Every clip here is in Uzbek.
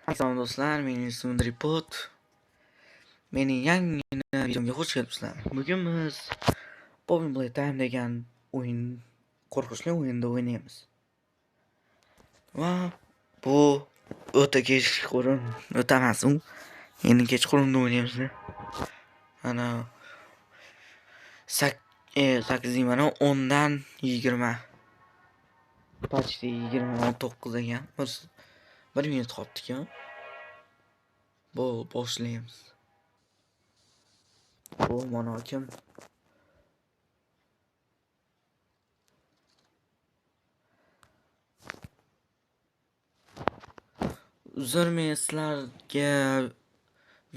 Salom do'stlar, mening ismim Dripot. Mening yangi videomga xush kelibsizlar. Bugun biz Poppy Playtime degan o'yin, qo'rqinchli o'yinda o'ynaymiz. Va bu o'ta kechqurun, o'ta emas u. Endi kechqurunda o'ynaymiz. Ana 8 mana 10dan 20. Почти 20:19 ekan. Bir minut qolibdi-ku. Bu boshlaymiz. Bu mana kim? Uzr, men sizlarga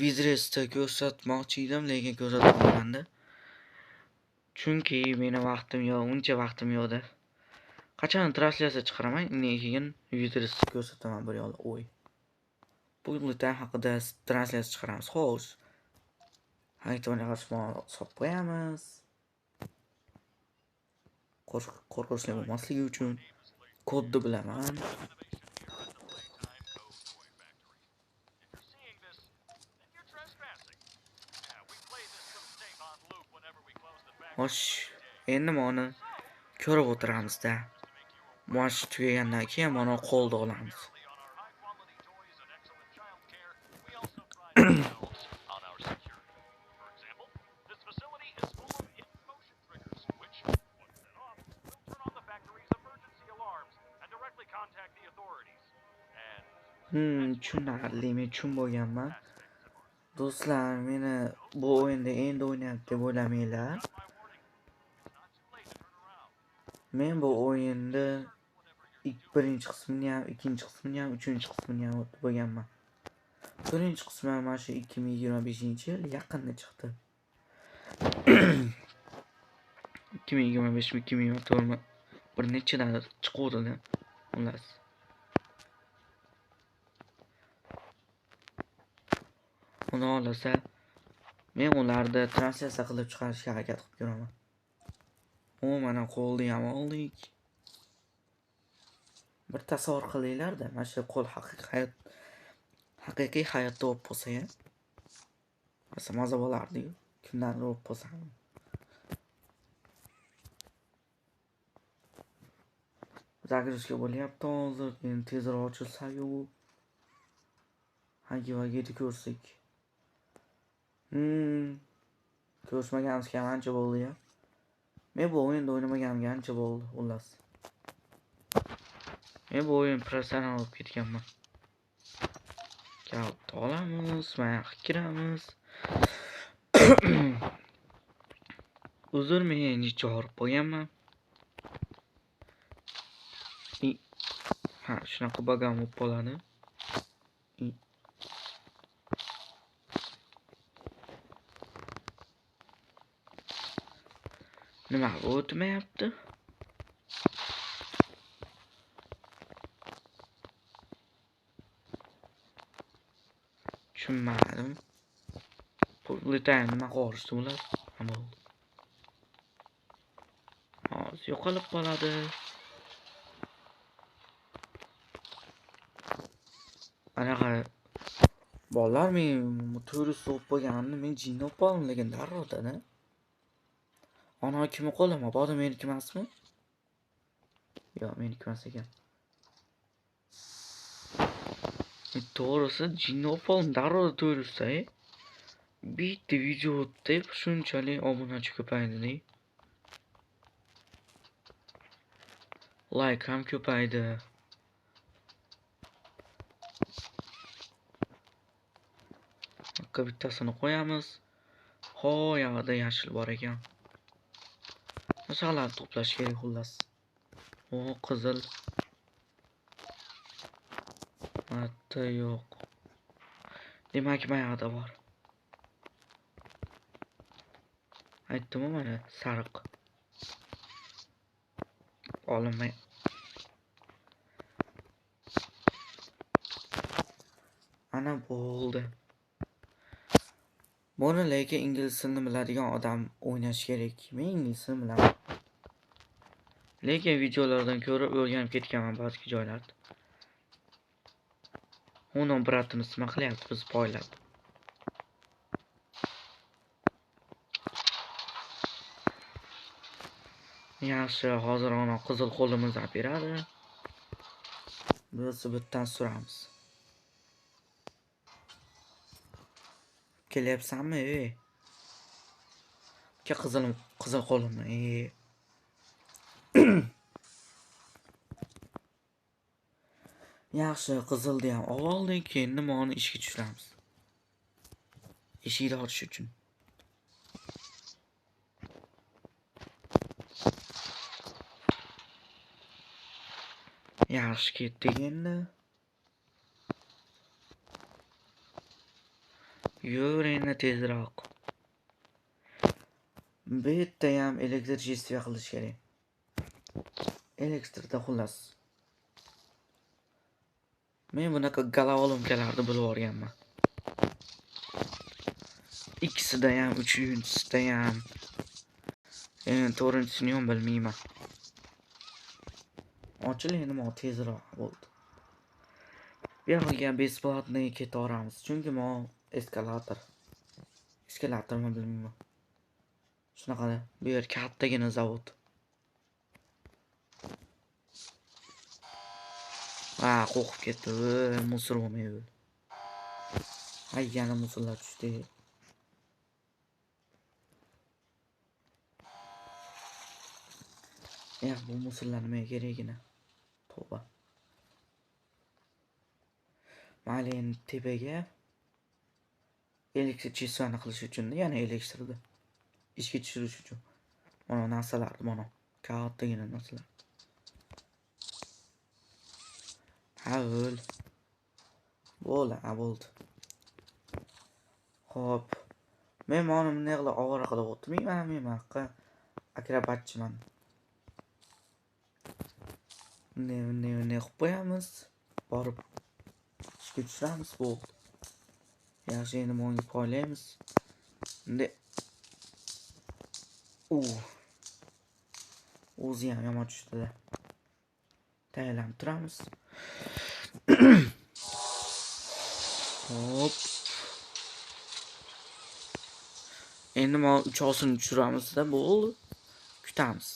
Vizrestda ko'rsatmoqchi edim, lekin ko'rsata olmadim. Chunki meni vaqtim yo'q, uncha vaqtim yo'qda. Qachon translyatsiya chiqaraman, undan keyin Vizrestda ko'rsataman bir yo'la. O'y. Bu Playtime haqida translyatsiya chiqaramiz. Xo'sh. Hayvonga qarshi solib qo'yamiz. Qo'rqinchli bo'lmasligi uchun kodni bilaman. Xo'sh, endi mana ko'rib o'tiramizda. Mana shu tugagandan keyin mana qo'lni olamiz. Tushunarli, men tushunib bo'lganman. Do'stlar, meni bu o'yinda endi o'ynayapti deb o'ylamanglar. Men bu o'yinda birinchi qismini ham, ikkinchi qismini ham, uchinchi qismini ham o'tib bo'lganman. Birinchi qismi mana shu 2025-yil yaqinda chiqdi. 2025 mi 2024 mi bir nechadan chiquvdi xullas. Xudo xohlasa men ularni translyatsiya qilib chiqarishga harakat qilib ko'raman. O, mana qo'lni ham oldik. Bir tasavvur qilinglar-da, mana shu qo'l haqiqiy hayotda bo'lib qolsa-ya. Masalan, maza bo'lardi-yu, kimdandir bo'lib qolsa. Загрузка bo'lyapti hozir, endi tezroq ochilsa-yu. Hagi vagini ko'rsak. Ko'rishmaganimizga ham ancha bo'ldi-ya. Men bu o'yinda o'ynamaganimga ancha bo'ldi, xullas. Men bu o'yin professional bo'lib ketganman. Kalitni olamiz, mana yoqqa kiramiz. Uzr, men necha horib bo'lganman. Ha, shunaqa bagam bo'lib qoladi. Nima bu o'tmayapti? Tushunmadim. Playtime nima qorishdi ular? Nima bo'ldi? Hozir yo'qolib qoladi. Anaqa bolalar men turist bo'lib qolganimni men jinni bo'lib qoldim, lekin darrov o'tadi. Ana kimni qo'li? Mabodo meniki emasmi? Yo'q, meniki emas ekan. To'g'risi jinni bo'lib qoldim, darrov to'g'risi. Bitta video deb shunchalik obunachi ko'paydi. Like ham ko'paydi. Akka bittasini qo'yamiz. Ho, yoqda yashil bor ekan. Masalani to'plash kerak xullas. O, qizil. Hatta yo'q. Demak, mayada bor. Aytdim-ku mana sariq. Olinmay. Ana bo'ldi. Buni lekin ingliz tilini biladigan odam o'ynash kerak. Men ingliz tilini bilaman. Lekin videolardan ko'rib o'rganib ketganman ba'zi joylarda. Uni bratimiz nima qilyapti biz poylab? Yaxshi, hozir ona qizil qo'limiz olib beradi. Biz bitdan suramiz. Kelyapsanmi, ey? Ke qizil qo'limni, ey. Yaxshi, qizilni ham oldik, endi mana ishga tushiramiz. Eshikni ochish uchun. Yaxshi, ketdik endi. Yur endi tezroq. Bu yerda ham elektrichество qilish kerak. Elektrda xullas. Men bunaqa galavolomkalarni bilib olganman. Ikkisida ham, uchinchisida ham. Endi to'rtinchisini ham bilmayman. Ochil endi mo tezroq bo'ldi. Bu yoqqa bесплатный ketaveramiz, chunki mo eskalator. Eskalatormi bilmayman. Shunaqa bu yer kattagina zavod. Ha, qo'rqib ketdi. Musor bo'lmaydi. Ay, yana musorlar tushdi. Eh, bu musorlar nimaga kerakina? Tavba. Mayli, endi tepaga elektrichestvani qilish uchun, ya'ni elektrni ishga tushirish uchun. Mana narsalar, mana kattagina narsalar. Ha, o'l. Bo'ldi, ha, bo'ldi. Xo'p. Men mana bunday qilib ovora qilib o'tirmayman, men bunaqa akrobatchiman. Bunday, bunday, bunday qilib qo'yamiz. Borib ishga tushiramiz, bo'ldi. Yaxshi, endi bunga poylaymiz. Bunday. U. O'zi ham yomon tushdida. Tayyorlanib turamiz. Hop. Endi mana uchovsini tushiramizda, bo'ldi. Kutamiz.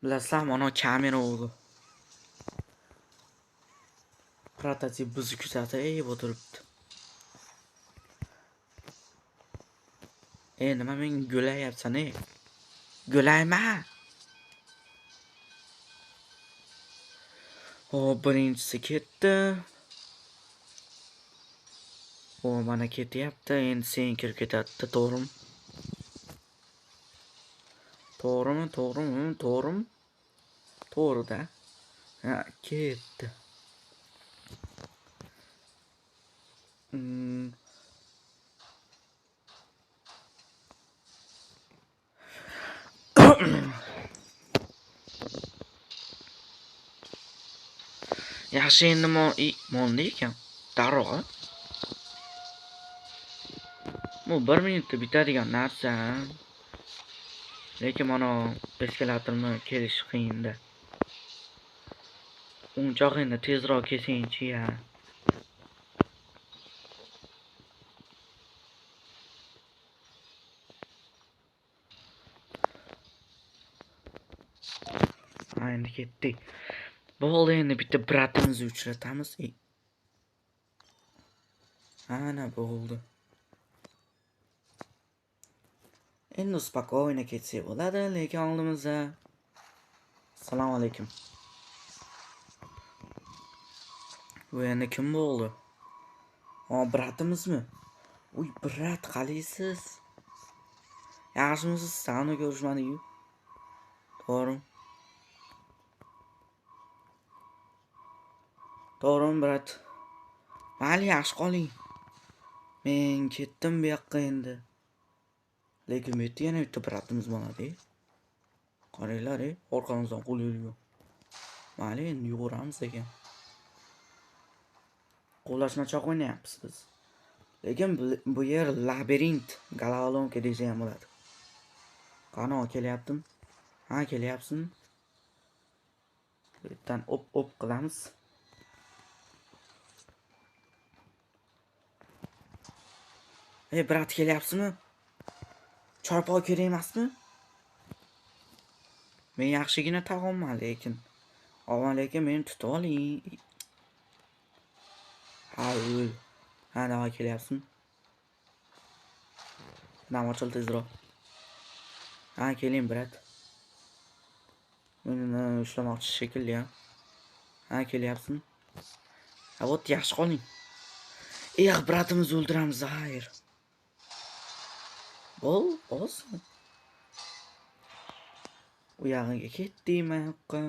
Bilasizlar, mana kamera o'g'li. Prototip bizni kuzatib o'tiribdi. Nima men gulayapsan, ey? Gulayma. Hop, birinchisi ketdi. O, mana ketyapti. Endi sen kirib ketadi, to'g'rimi? To'g'rimi? To'g'rimi? To'g'rimi? To'g'ri-da. Ha, ketdi. Yaxshi, endi molni ekan. Darrov, ha? Bu 1 minutda bitadigan narsa. Lekin mana eskalatorni kelishi qiyinda. Unchoq endi tezroq kelsangchi ya. Ha, endi ketdik. Bo'ldi, endi bitta bratimizni uchratamiz. Ana bo'ldi. Endi spokойно ketsak bo'ladi, lekin oldimizda. Assalomu alaykum. Bu endi kim bo'ldi? O, bratimizmi? Uy, brat, qalaysiz? Yaxshimisiz? Sani ko'rishmadik-ku. To'g'rimi? To'g'rimi, brat? Mayli, yaxshi qoling. Men ketdim bu yoqqa endi. Lekin bu yerda yana bitta bratimiz bo'ladi. Qaranglar, orqamizdan qo'l yurgan. Mayli, endi yuguramiz ekan. Qo'llashmachoq o'ynayapmiz biz. Lekin bu yer labirint, galavolomka desa ham bo'ladi. Qani, kelyaptim. Ha, kelyapsizmi? Bu yerdan op-op qilamiz. Ey, brat, kelyapsizmi? Chorpoy kerak emasmi? Men yaxshigina tag'onman lekin. Og'an lekin meni tutib oling. Ha, o'l. Ha, nima kelyapsizmi? Nam ochil tezroq. Ha, keling, brat. Meni ushlamoqchi shekilli, ha. Ha, kelyapsizmi? Ha, вот yaxshi qoling. Eh, bratimizni o'ldiramiz, xayr. Bo'l, oson. U yog'iga ketdik mayoqqa.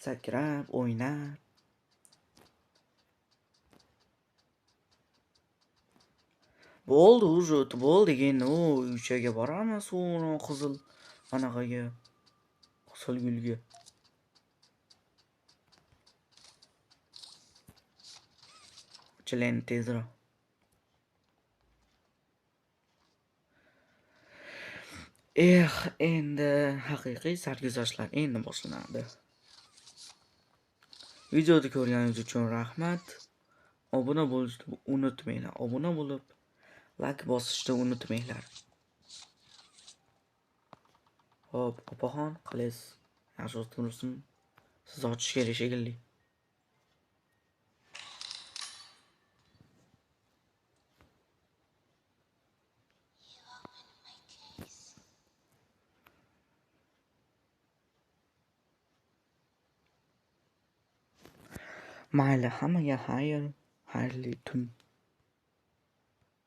Sakrab, o'ynab. Bo'ldi, уже o'tib bo'ldi. Endi u uychaga boramiz, uni qizil anaqaga, qizil gulga. Ochiling tezroq. Eh, endi haqiqiy sarguzashtlar endi boshlanadi. Videoni ko'rganingiz uchun rahmat. Obuna bo'lishni unutmanglar. Obuna bo'lib, like bosishni unutmanglar. Xo'p, opaxon, qalaysiz? Yaxshi o'tiribsizmi? Siz ochish kerak shekilli. Mayli, hammaga xayr, xayrli tun.